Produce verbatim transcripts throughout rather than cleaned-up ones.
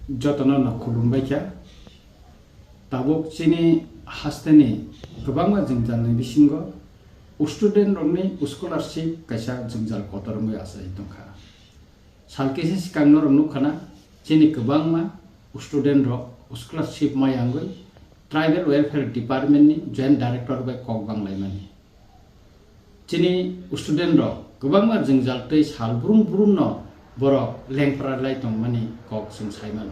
Jotono no khulumbai kha. Tabuk chini hasteni kwbangma jwngjalni bisingo student rokni scholarship kaisa jwngjal kotor wngwi achai tongkha. Sal kisa swkang norok nukkhana, chini kwbangma student rok scholarship maya wngwi Tribal Welfare Department ni Joint Director bai kok banglaimani. Chini student rok kwbangma jwngjal tei sal brum brum no borok lengpra lai tongmani kok chwng sai mano.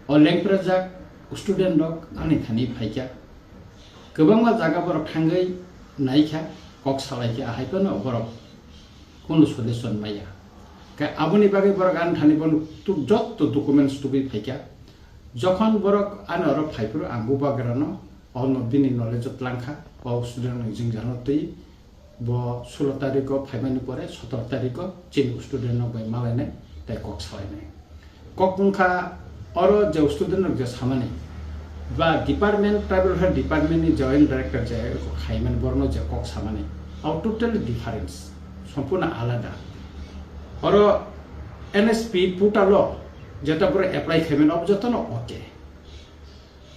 O lengprajak student rok ani thani phaikha. Kwbangma jaga borok thangwi naikha, kok salaikha, ahai phano borok kunu solution maya. Khe aboni bagwi borok ani thani bono tu-, jotto documents tubui phaikha. Jokhon borok ani oro phaiphuru ang bubagrano ono bini knowledge o tlangkha, o student ni jwngjal no twi bo sulo tarikh o phaimani pore sotoro tarikh o chini student rok bai malainai tei kok salainai. Kok wngkha oro je student rok je samani ba department, tribal welfare department ni joint director je kok khaimani borokno je kok samani, abo totally difference, sompurno alada. Oro N S P portal o jeta borok apply khaimani abo jotono okay.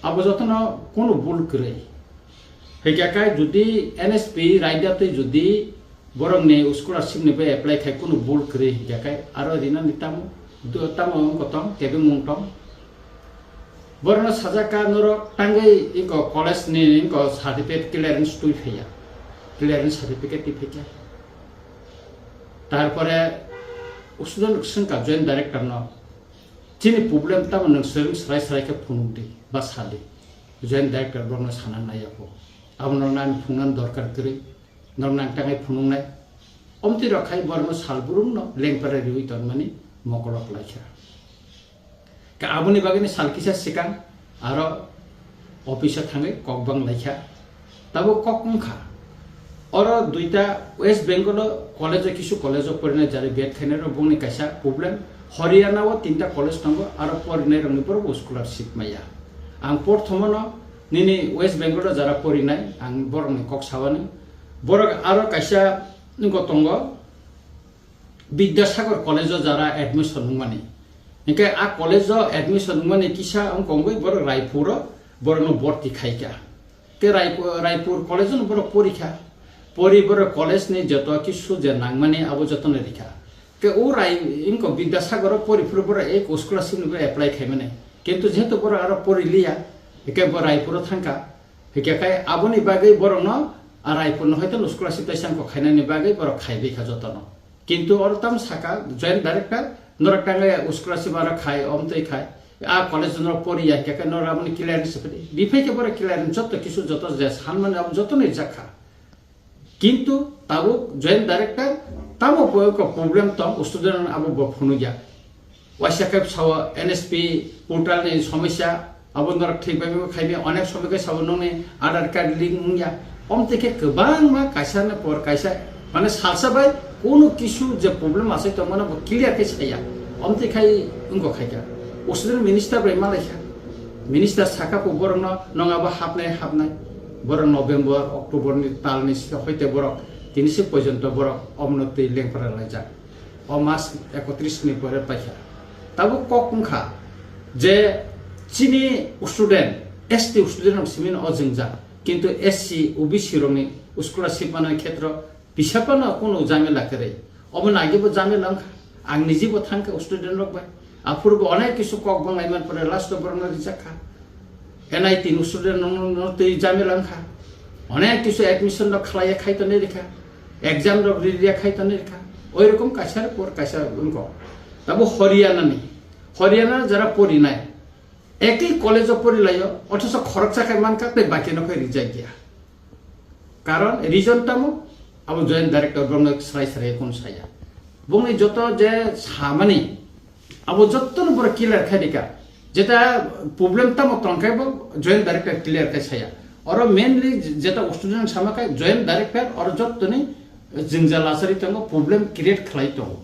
Abo jotono kunu bul kwrwi. Hwnkhe kai jodi N S P raida twi jodi borokni scholarship ni bai apply khai kunu bul kwrwi hwnkhe kai aro rinani tamo, do-, tamo wngkha tong, kebeng mung tong. Borokno sajak kha norok tangwi wngkha college ni wngkha certificate clearance twi phaiya. Clearance certificate twi phaikha. Tarpore student swngkha joint director no. Chini problem tamo nwng swrwng srai srai khe phunuk di, ba sa di. Joint director borokno sana nai ya kho. Abo norokno ani phunuknani dorkar kwrwi, norokno ang tangwi phunuknai. Omtwi rok khai borokno sal brum no lengpra riwi tongmani mokolok lai kha. Khe aboni bagwino sal kisa swkang aro office o thangwi kok bang lai kha. Tabuk kok wngkha. Oro duita West Bengal o college o, kisu college o porinai jari B Ed khainai rok bongni kaisa problem. Haryana o tinta college tongo, aro porinai rokni borok bo scholarship maya. Ang porthomo no nini West Bengal o jara porinai ang borokni kok sawani. Borok aro kaisa wngkha tongo, Bidyasagar college o jara admission wngmani. Hingke a college o admission wngmani kisa wngkha wngwi borok Raipur o borokno borti khaikha. Ke Raipur, Raipur college o borok porikha. Pori borok college ni joto kisu je nangmani abo jotono rikha. Ke o Rai wngkha Bidyasagar o pori phuru borok ek scholarship ni apply khaimani. Kintu jehetu borok aro pori liya, hingke bo Raipur o thangkha. Hingke kai aboni bagwi borokno a Raipur no hoito scholarship taisa wngkha khainani bagwi borok khaibai kha jotono. Kintu oro tamo saka joint director, norok tangwi scholarship aro khai, omtwi khai, a college norok poriya, hingke khe norok aboni clearance riphaidi. Riphai khe borok clearance joto kisu joto je sanmani abo joto no rijak kha. Kintu tabuk joint director tamo bo ko problem tong student rok abo bo phunukya. Waisa khe sao N S P portal ni somosya, abo norok thik bai bo khaimya, onek somoi khe sao nokni Aadhaar card link wngya. Omtwi khe kwbangma kaisa ni por kaisa, mane salsa bai kunu kisu je problem asai tongmano bo clear khe saya. Omtwi khai wngkha khaikha. Usudin minister bai malaikha. Minister sakha bo borokno nong abo hapnai hapnai. Borok November, October ni tal ni sika hoite borok tini se porjonto borok omno twi lengpra laijak. O mas ekotris ni pore paikha. Tabuk kok wngkha je chini student, S T student rok simi no o jwngjal. Kintu S C, O B C rokni scholarship manwi khetro bisapano kunu jamela kwrwi. Obo nagi bo jamela wngkha. Ang niji bo thangkha student rok bai. Aphuru bo onek kisu kok banglaimani pore last o borokno rijak kha. N I T ni student rokno twi jamela wngkha. Onek kisu admission rok khlaiya khai tonwi rikha. Exam rok riya khai tonwi rikha. Oi rokom kaisa por kaisa wngkha. Tabo Haryana ni. Haryana jara porinai. Ekhi college o porilaio, othoso khoroksa khai mankha tei baki no khai rijak ya. Karon reason tamo, abo joint director borokno srai srai kunu saya. Bongni joto je samani, abo jotto no borok clear khai rika. Jeta problem tamo tongkhe bo joint director clear khai saya. Oro mainly jeta student sama khai joint director oro jotto ni jwngjal lachari tongo, problem create khlai tongo.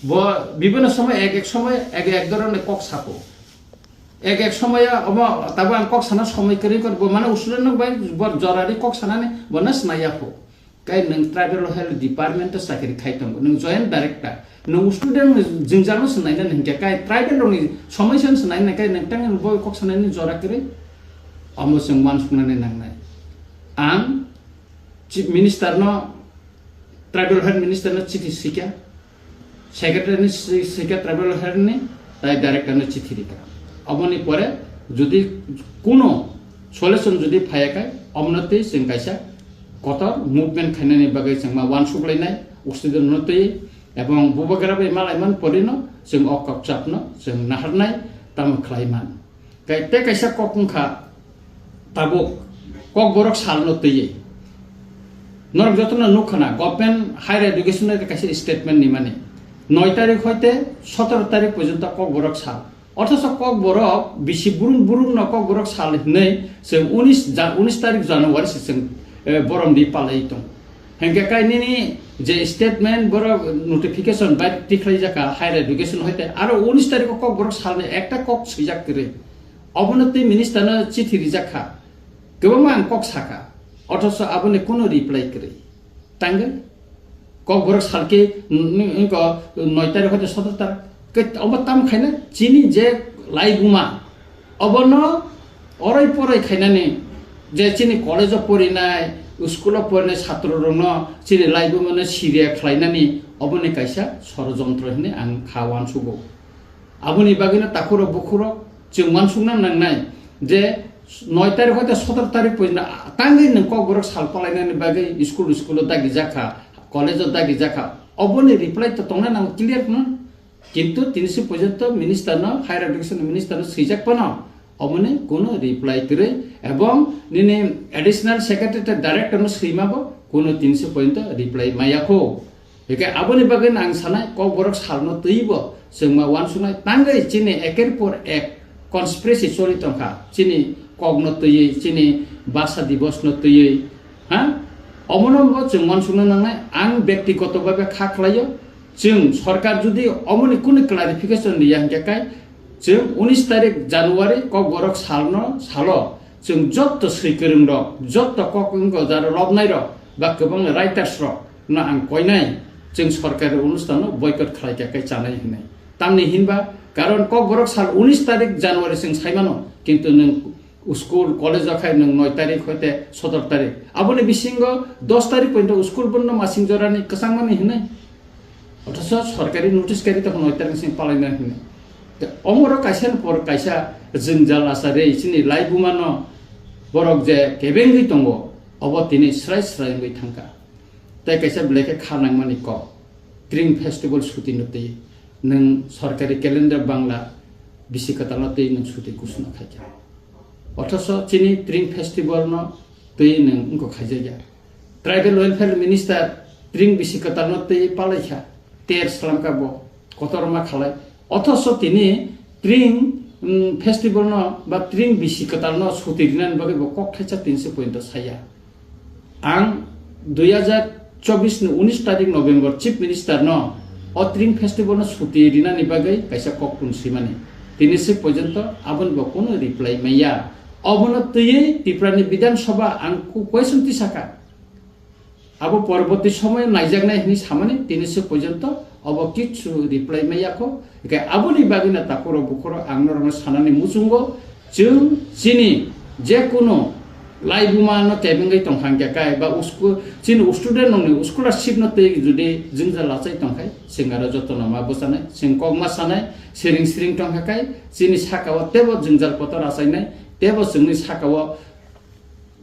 Bo bibhinno somoy ek ek somoy ek ek dhoroner kok sako. Ek ek somoy omo tabo ang kok sana somoy kwrwi kor bo mane usure nwng bai bor jorari kok sanani bo na snaya pho. Kai nwng tribal health department o chakri khai tongo, nwng joint director, Nwng student ni jwngjal no swnaina hinkhe kai tribal rok ni somosya no swnaina kai nwng tang bo kok sanani jora kwrwi. Omo chwng uansuknani nangnai. Ang Chief Minister no, Tribal Health Minister no chithi swikha, Secretary ni swi-, swikha Tribal Health ni, tai Director no chithi rikha. Aboni pore jodi kuno solution jodi phaiya kai, omono twi chwng kaisa kotor movement khainani bagwi chwng ma uansuk lainai, student no twi, ebong bubagra bai malaiman porino chwng o kokchapno chwng naharnai, tamo khlaiman. Kai tei kaisa kok wngkha tabuk Kokborok salno twiwi. Norok jotono nukha na, government higher education ni kaisa statement nimani. Noi tarik hoite sotoro tarik porjonto Kokborok sal. Othocho Kokborok bisi burung burung no Kokborok sal hinwi chwng unis ja-, unis tarik January se chwng, eh, borom di palai tong. Hingke kai nini je statement borok notification bai tikhlai jaka higher education hoite aro unis tarik o Kokborok salni ekta kok swijak kwrwi. Obono tei minister no chithi rijak kha. Kwbangma ang kok sakha. Othocho aboni kuno reply kwrwi. Tangwi Kokborok salke, mm, mm, ko noi tarik hoite sotoro tarik. Ke obo tam khaina chini je laibuma. Obono orai porai khainani je chini college o porinai, school o porinai satro rokno chini laibuma no siriya khlainani oboni kaisa sorojontro hinwi ang kha uansugo. Aboni bagwino takhurok bukhurok chwng uansukna nangnai je noi tarik hoite sotoro tarik porjonto tangwi nwng Kokborok sal palainani bagwi school, school o dagi jakha, college o dagi jakha. Oboni reply to tongna nango clear no. Kintu tini se porjonto minister no, higher education minister no swijak phano oboni kuno reply kwrwi ebong nini additional secretary director no swima bo kuno tini se porjonto reply maya kho. Hingke aboni bagwi ang sanai Kokborok salno twibo chwngma uansuknai tangwi chini eker por ek conspiracy choli tongkha chini kokno twiwi chini basa divosno twiwi ha omono bo chwng uansukna nangnai ang byaktigoto bhabe kha khlaio chwng sorkar jodi omoni kunu clarification riya hingke kai chwng unis tarik January Kokborok salno salo chwng jotto swi kwrwng rok jotto kok wngko jaro lobnai rok ba kwbangma writers rok no ang koinai chwng sorkari onusthan no boycott khlai kha khe chanai hinwi. Tamni hinba karon Kokborok sal unis tarik January chwng saimano, kintu nwng school college o khai nwng noi tarik hoite sotoro tarik. Aboni bisingo dos tarik pointo school bondo masing jorani kwchangmani hinwi. Othocho sorkari notice kari tokho noi tarik sing palaina hinwi. Te omoro kaisa ni por kaisa jwngjal asari chini laibuma no borok je kebengwi tongo, obo tini srai srai wngwi thangkha. Tei kaisa belai khe kha nangmani kok, Tring Festival suti no twi nwng sorkari calendar Bangla bisi kwtal no twi nwng suti ghosona khaikha. Othocho chini Tring Festival no twi nwng wngkok khaijakya. Tribal Welfare Minister Tring bisi kwtal no twi palaikha, ter slamkha bo, kotorma khalai. Othocho tini Tring, mm, Festival no ba Tring bisi kwtal no suti rinani bagwi bo kok thaisa tinsi pointo saya. Ang dui hajar chobbish ni unis tarik November Chief Minister no o Tring Festival no suti rinani bagwi kaisa kok tun swimani. Tini se porjonto aboni bo kunu reply maya. Obono twiwi Tripura ni Bidhan Sabha ang ku-, question tisaka. Abo porborti somoyo naijaknai hinwi samani tini se porjonto obo kichu reply maya kho. Hingke aboni bagwino takhurok bukhurok ang norokno sanani muchungo, chwng chini je kunu laibuma no kebengwi tongkha hingke kai ba usku-, chini student rokni scholarship no twi jodi jwngjal lachai tongkhai, chwng aro jotono ma bwchanai, chwng kok ma sanai, siring siring tongkha kai, chini saka o tebo jwngjal kotor achainai, tebo chwngni saka o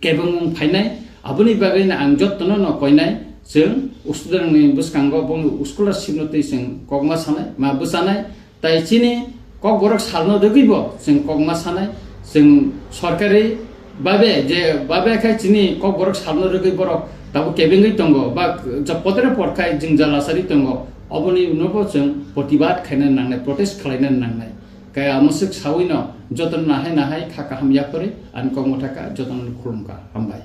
kebengmung phainai, aboni bagwino ang jotono no koinai, chwng student ni bwskango boni scholarship no twi chwng kokma sanai, ma bwchanai, tai chini Kokborok salno rwgwibo chwng kokma sanai, chwng sorkari babe je babe khai chini Kokborok salno rwgwi borok tabuk kebengwi tongo, ba je podre pod khai jwngjal lachari tongo, oboni nobo chwng protibad khaina nangnai, protest khlaina nangnai. Kaya mwswk sawino jotono nahai nahai kha kaham yapharwi ani kok mwthaka jotono khulumkha. Hambai.